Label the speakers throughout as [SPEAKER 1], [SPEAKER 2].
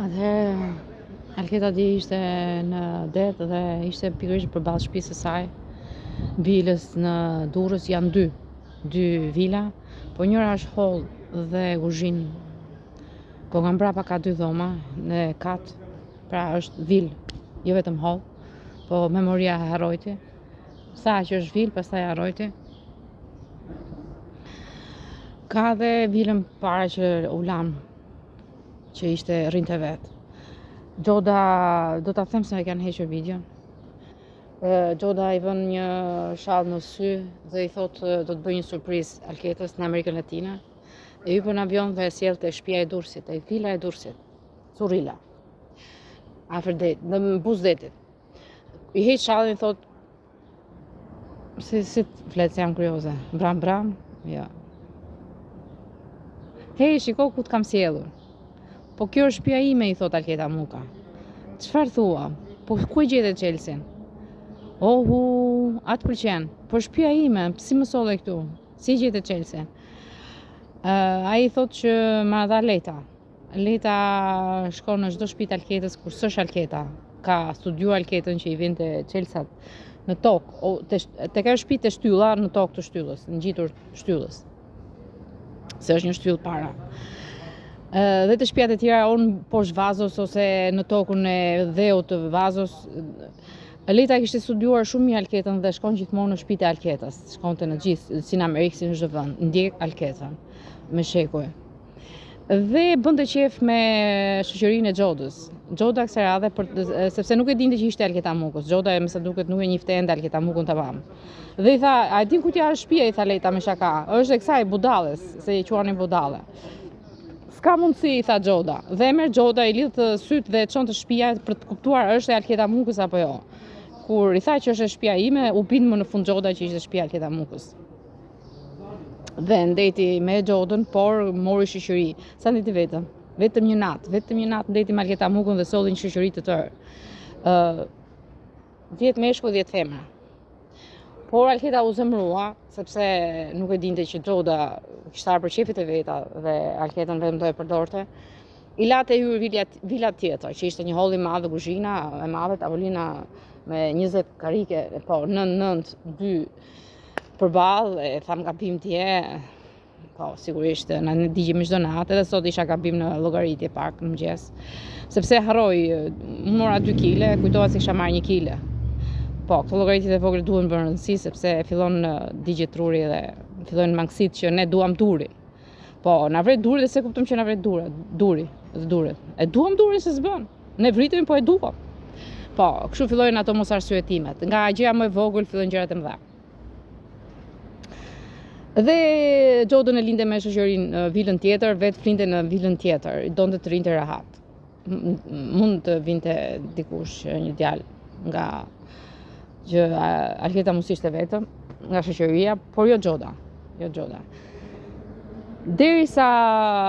[SPEAKER 1] Atëherë Alketa dje ishte në det dhe ishte pikërisht përballë shtëpisë së saj. Vilës në Durrës janë dy, dy vila, po njëra është holl dhe kuzhinë. Po nga mbrapa ka dy dhoma në kat, pra është vilë, jo vetëm holl, po memoria e harrojti. Tha që është vilë, pastaj harrojti. Ka dhe vilën para që u lamë që ishte rrinte vetë. Xhoda, do ta them se e kanë hequr videon. Xhoda i vën një shall në sy dhe i thotë do të bëj një surprizë Alketës në Amerikën Latine. E hypën në avion dhe e sjell te shtëpia e Durrësit, te vila e Durrësit. Currila. Afër det, në buzë detit. I heq shallin thotë Si, si të flet se jam kurioze. Bram, bram, jo. Hej, shiko ku të kam sjellur. Po kjo është shtëpia ime, i thot Alketa Muka. Çfarë thua? Po ku e gjete çelësin? Ohu, a të pëlqen? Po shtëpia ime, si më solle këtu? Si e gjete çelësin? Uh, ai thot që ma dha Leta. Leta shkon në çdo shtëpi të Alketës kur s'është Alketa. Ka studiuar Alketën që i vinte çelësat në tokë, o te tek ajo shtëpi te shtylla në tokë të shtyllës, ngjitur shtyllës. Se është një shtyllë para. Ë dhe te shtëpiat e tjera o në poshtë vazos ose në tokën e dheut të vazos. Leta kishte studiuar shumë mirë Alketën dhe shkon gjithmonë në shtëpitë e Alketës. Shkonte në gjithë, si në Amerikë, si në çdo vend, ndjek Alketën me shekuj. Dhe bënte qejf me shoqërinë e Xhodës. Xhoda kësaj radhe për, sepse nuk e dinte që ishte Alketa Mukës. Xhoda e me sa duket nuk e njihte ende Alketa Mukën tamam. Dhe i tha, a e din kujt ia është shtëpia, i tha Leta me shaka. Është e kësaj budalles, se e quanin budalle. S'ka mundësi, i tha Xhoda. Dhe e merr Xhoda, i lidh sytë dhe e çon te shtëpia për të kuptuar është e Alketa Mukës apo jo. Kur i tha që është e shtëpia ime, u bind më në fund Xhoda që ishte shtëpia e Alketa Mukës. Dhe ndejti me Xhodën, por mori shoqëri. Sa ndejti vetëm? Vetëm një natë, vetëm një natë ndejti me Alketa Mukën dhe solli një shoqëri të tërë. Ë uh, 10 meshkuj, 10 femra. Por Alketa u zemrua, sepse nuk e dinte që Xhoda kishte ardhur për qejfet e veta dhe Alketën vetëm do e përdorte. I la të hyrë vila, vila tjetër, që ishte një holl i madh, kuzhina e madhe, tavolina me 20 karike, po 9 9 2 përballë, e thamë gabim dje, po, sigurisht, na ne digjemi çdo natë, edhe sot isha gabim në llogaritje pak në mëngjes, sepse harroj, mora 2 kile, kujtova se kisha marrë 1 kile. Po, këto llogaritjet e vogla duhen vënë rëndësi, sepse fillon digjet truri dhe fillojnë mangësitë që ne duam durin. Po, na vret duri dhe s'e kuptojmë që na vret dura, duri dhe duret. E duam durin se s'bën. Ne vritemi, po e duam. Po, kështu fillojnë ato mosarsyetimet. Nga gjëja më e vogël fillojnë gjërat e mëdha. Dhe Xhodën e linte me shoqërinë në vilën tjetër, vetë flinte në vilën tjetër, donte të rrinte rehat. Mund të vinte dikush një djalë nga që Alketa mos ishte vetëm nga shoqëria, por jo Xhoda, jo Xhoda. Derisa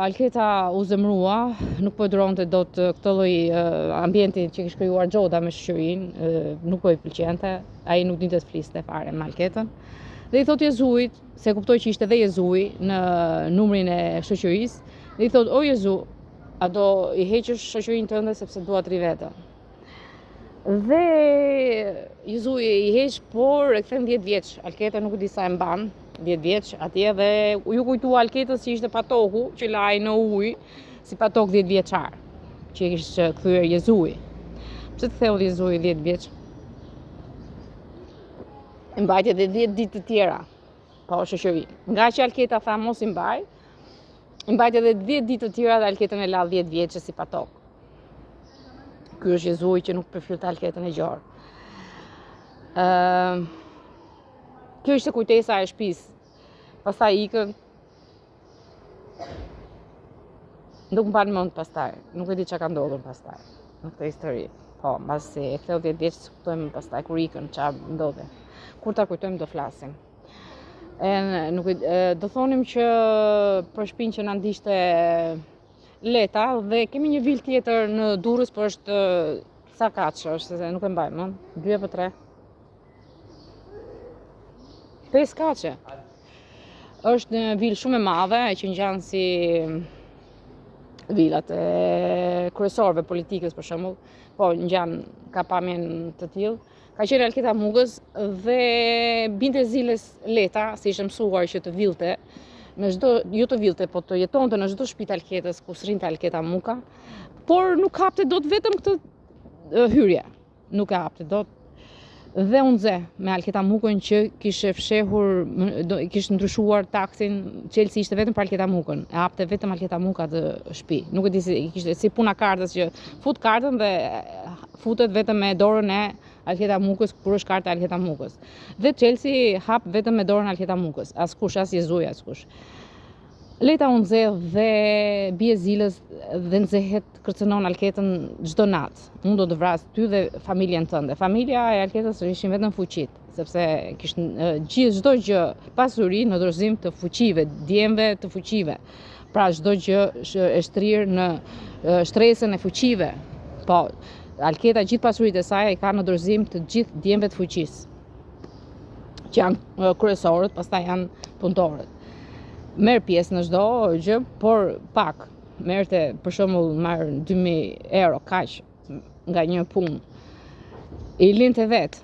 [SPEAKER 1] Alketa u zemrua, nuk po e duronte dot këtë lloj ambienti që kish krijuar Xhoda me shoqërinë, nuk po i pëlqente, ai nuk dinte të fliste fare me Alketën. Dhe i thotë Jezuit, se kuptoi që ishte dhe Jezui në numrin e shoqërisë, dhe i thotë, o Jezu, a do i heqësh shoqërinë tënde sepse dua të rri vetëm. Dhe Jezui i heq, por e kthen 10 vjeç. Alketa nuk e di sa e mban, 10 vjeç atje dhe iu kujtua Alketës që ishte patoku që lahej në ujë si patok 10 vjeçar që e kishte kthyer Jezui. Pse të ktheu Jezui 10 vjeç? E mbajti edhe 10 ditë të tjera. Po shoqëri. Ngaqë Alketa tha mos i mbaj, i mbajti edhe 10 ditë të tjera dhe Alketën e la 10 vjeçe si patok. Ky është Jezui që nuk përfillte Alketën e gjorë. Ëm uh, Kjo ishte kujtesa e shtëpisë. Pastaj ikën. Nuk mban mend pastaj. Nuk e di çka ka ndodhur pastaj në këtë histori. Po, mbasi e ktheu 10 vjeç, kuptojmë pastaj kur ikën ça ndodhi. Kur ta kujtojmë do flasim. E, nuk e, do thonim që për shpinë që na ndiqte Leta dhe kemi një vilë tjetër në Durrës, por është sa katëshe është, se nuk e mbaj mend, 2 apo 3. 5 katëshe. Është një vilë shumë e madhe që ngjan si. Vilat e kryesorëve politikës për shembull, po ngjan ka pamjen të tillë. Ka qenë Alketa Mukës dhe binte ziles Leta, se ishte mësuar që të villte në çdo, jo të villte, po të jetonte në çdo shtëpi të Alketës ku s'rrinte Alketa Muka, por nuk hapte dot vetëm këtë hyrje. Nuk e hapte dot. Dhe u nxe me Alketa Mukën që kishte fshehur, do, kishte ndryshuar taktin, çelësi ishte vetëm për Alketa Mukën, e hapte vetëm Alketa Muka atë shtëpi. Nuk e di si kishte si puna kartës që fut kartën dhe futet vetëm me dorën e Alketa Mukës kur është karta e Alketa Mukës. Dhe çelësi hap vetëm me dorën e Alketa Mukës. Askush, as Jezui, askush. Leta u nxe dhe bie ziles dhe nxehet kërcënon Alketën çdo natë. Unë do të vras ty dhe familjen tënde. Familja e Alketës ishin vetëm fuqitë, sepse kishte gjithë çdo gjë pasuri në dorëzim të fuqive, djemve të fuqive. Pra çdo gjë e shtrirë në shtresën e fuqive. Po, Alketa gjithë pasuritë e saj i ka në dorëzim të gjithë djemve të fuqisë. Që janë kryesorët, pastaj janë punëtorët. Merr pjesë në çdo gjë, por pak. Merrte për shembull marr 2000 euro kaq nga një punë. I linte vetë.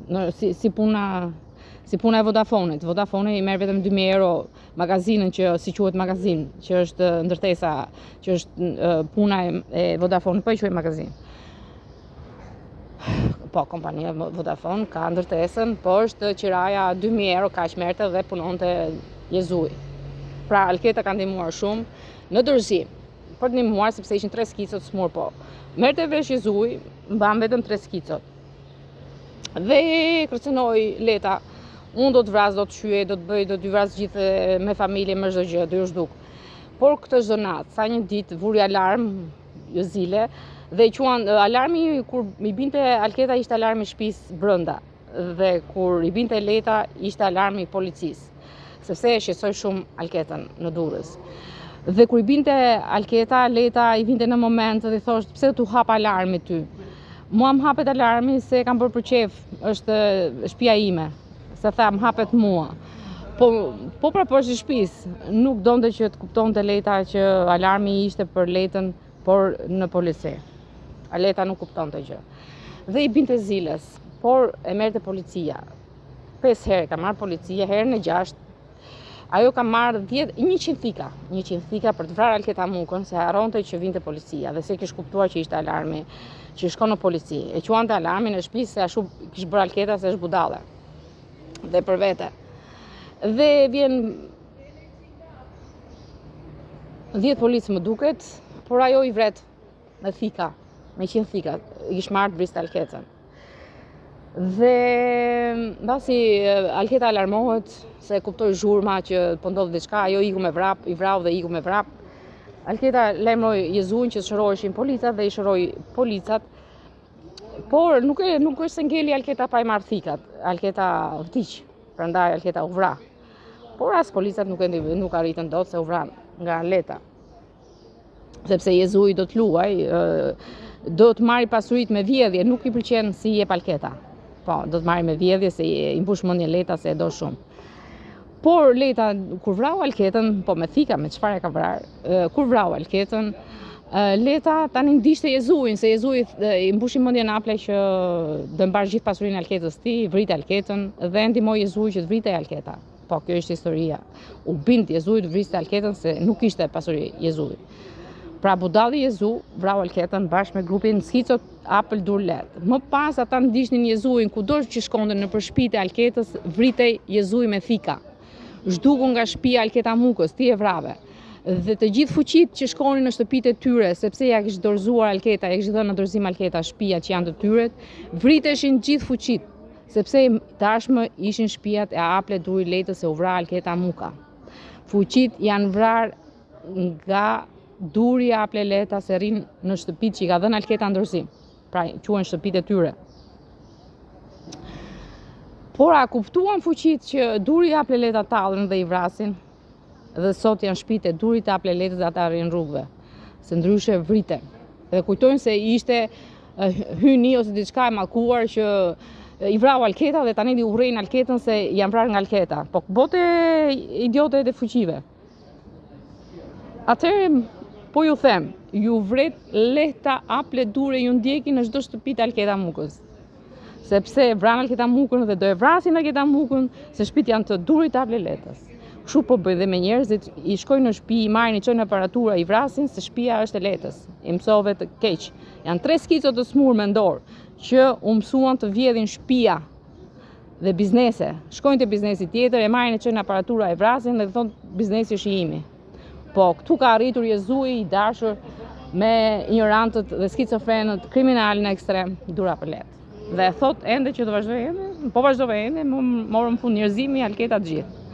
[SPEAKER 1] Në si si puna si puna e Vodafonit. Vodafone i merr vetëm 2000 euro magazinën që si quhet magazinë, që është ndërtesa, që është puna e, e Vodafonit, po e quaj magazinë. Po, kompania Vodafone ka ndërtesën, po është qiraja 2000 euro kaq merrte dhe punonte Jezui. Pra Alketa ka ndihmuar shumë në dorëzim. Për të ndihmuar sepse ishin tre skicot sëmurë po. Merrte vesh Jezui, mban vetëm tre skicot. Dhe kërcënoi Leta, unë do të vras, do të shqyej, do të bëj, do të vras gjithë me familje, me çdo gjë, do ju zhduk. Por këtë çdo natë, sa një ditë vuri alarm zile dhe quan alarmi kur i binte Alketa ishte alarmi i shtëpisë brenda dhe kur i binte Leta ishte alarmi i policisë sepse e shqetësoi shumë Alketën në Durrës. Dhe kur i binte Alketa, Leta i vinte në moment dhe i thoshte pse t'u hap alarmi ty. Mua më hapet alarmi se e kam bërë për qejf, është shtëpia ime. Se tha më hapet mua. Po po pra po është i shtëpisë. Nuk donte që të kuptonte Leta që alarmi ishte për Letën, por në polici. A Leta nuk kuptonte gjë. Dhe i binte ziles, por e merrte policia. Pesë herë ka marrë policia, herën e gjashtë Ajo ka marrë 10 100 thika, 100 thika për të vrarë Alketa Mukën, se harronte që vinte policia dhe s'e kish kuptuar që ishte alarmi që shkon në polici. E quante alarmin e shtëpisë se ashtu kish bërë Alketa se është budalle. Dhe për vete. Dhe vjen 10 policë më duket, por ajo i vret me thika, me 100 thika, i kish marrë të vriste Alketën. Dhe mbasi Alketa alarmohet se e kuptoi zhurma që po ndodh diçka, ajo iku me vrap, i vrau dhe iku me vrap. Alketa lajmëroi Jezuin që të shëroheshin policat dhe i shëroi policat. Por nuk e nuk është se ngeli Alketa pa i marrë thikat. Alketa vdiq, prandaj Alketa u vra. Por as policat nuk e nuk arritën dot se u vranë nga Leta. sepse Jezui do të luaj, do të marri pasuritë me vjedhje, nuk i pëlqen si jep Alketa. Po, do të marri me vjedhje se i mbush mendjen Leta se e do shumë. Por Leta kur vrau Alketën, po me thika me çfarë e ka vrarë, kur vrau Alketën, Leta tani ndiqte Jezuin, se Jezui i mbushi mendjen Aple që do mbash gjithë pasurinë e Alketës ti, vrite Alketën dhe ndihmoi Jezui që të vritej Alketa. Po, kjo ishte historia. U bind Jezui të vriste Alketën se nuk ishte pasuri Jezui. Pra budalli Jezu vrau Alketën bashkë me grupin Skicot Apel Dur Let. Më pas ata ndiqnin Jezuin kudo që shkonte nëpër shtëpitë e Alketës, vritej Jezui me thika. Zhduku nga shtëpia Alketa Mukës, ti e vrave. Dhe të gjithë fuqitë që shkonin në shtëpitë e tyre, sepse ia kishte dorëzuar Alketa, ia kishte dhënë në dorëzim Alketa shtëpia që janë të tyret, vriteshin gjithë fuqitë. Sepse tashmë ishin shpijat e Aple Duri Letës se u vra Alketa Muka. Fuqitë janë vrarë nga Duri Aple Leta se rrinë në shtëpitë që i ka dhënë Alketa në dorëzim. Pra quhen shtëpitë e tyre. Por a kuptuan fuqitë që Duri Aple Leta tallen dhe i vrasin? Dhe sot janë shtëpitë e Durit Aple Letës dhe ata rrinë rrugëve. Se ndryshe vriten. Dhe kujtojnë se ishte hyjni ose diçka e mallkuar që i vrau Alketa dhe tani i urrejnë Alketën se janë vrarë nga Alketa. Po botë idiote e fuqive. Atëherë. Po ju them, ju vret Lehta Aple Dure ju ndjekin në çdo shtëpi të Alketa Mukës. Sepse e vranë Alketa Mukën dhe do e vrasin Alketa Mukën, se shtëpitë janë të Durit Aple Lehtës. Kështu po bëjnë dhe me njerëzit, i shkojnë në shtëpi, i marrin, i çojnë në aparatura, i vrasin se shtëpia është e Lehtës. I mësove të keq. Janë tre skico të smur mendor që u mësuan të vjedhin shtëpia dhe biznese. Shkojnë te biznesi tjetër, e marrin e çojnë në aparatura, e vrasin dhe thonë biznesi është i imi. Po, këtu ka arritur Jezui i dashur me injorantët dhe skizofrenët kriminalë në ekstrem, Dur Apër Lehtë. Dhe thot ende që do vazhdoj ende, po vazhdove ende, morëm fund njerëzimi, Alketa të gjithë.